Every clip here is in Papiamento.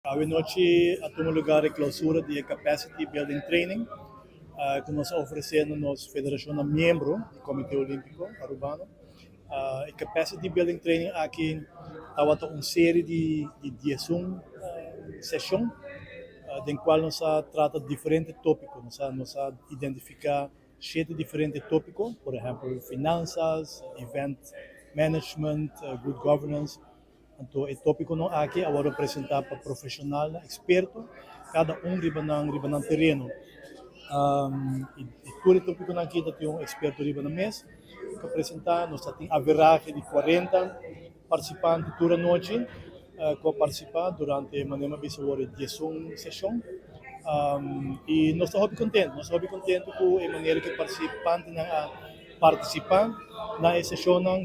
Awe nochi a tuma lugar e clausura di e Capacity Building Training cu nos a ofrece na nos federacionnan miembro di Comite Olimpico Arubano. E Capacity Building Training aki tabata un serie di 11 sesion den cual nos a trata diferente topico. Nos a identifica shete diferente topico, por ehempel finanzas, event management, good governance. Anto e tópikonan aki a wòrdu presentá pa profeshonalnan eksperto, kada un riba nan tereno. I tur e tópikonan aki ta tin un eksperto riba nan mes ku a presentá. Nos ta tin averahe di 40 partisipante tur anochi ku a partisipá durante, manera mi a bisa awor, e 11 seshon. I nos ta hopi kontentu, nos ta hopi kontentu ku e manera ku e partisipantenan a partisipá na e seshonnan.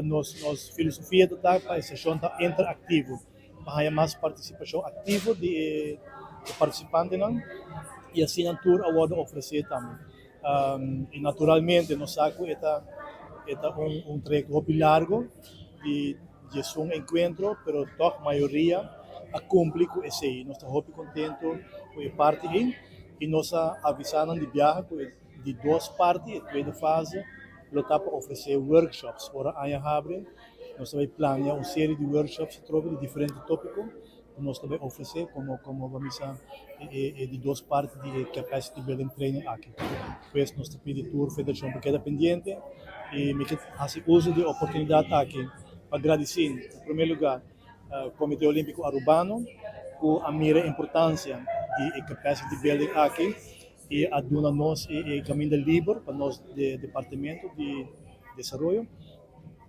Nos filosofia ta pa e seshon ta interaktivo, pa haña mas partisipashon aktivo di e partisipantenan i asina tur a wòrdu ofresé tambe. I naturalmente nos sa ku e ta un trayekto hopi largu di 11 enkuentro, pero tòg mayoria a kumpli ku esei. Nos ta hopi kontentu ku e parti ei i nos a avisá nan di biaha ku e di dos parti, e tweede fase, lo ta pa ofresé workshops. Ora aña habri, nos ta bai plania un serie di workshops atrobe di diferente tópiko ku nos ta bai ofresé komo ban bisa e di dos parti di e Capacity Building Training aki. Pues nos ta pidi tur federashon pa keda pendiente i mi ke hasi uso di e oportunidat aki pa gradisí na promé lugá Comité Olímpico Arubano ku a mira e importansia di e Capacity Building aki i a duna nos e kaminda liber pa nos di Departamento di Desaroyo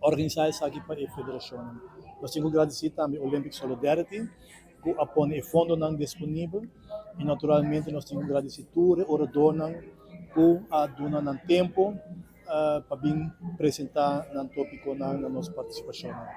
organisá esaki pa e federashonnan. Nos tin ku gradisí tambe Olympic Solidarity ku a pone e fondonan disponibel i naturalmente nos tin ku gradisí tur e oradornan ku a duna nan tempu pa bin presentá nan tópikonan na nos partisipashonnan.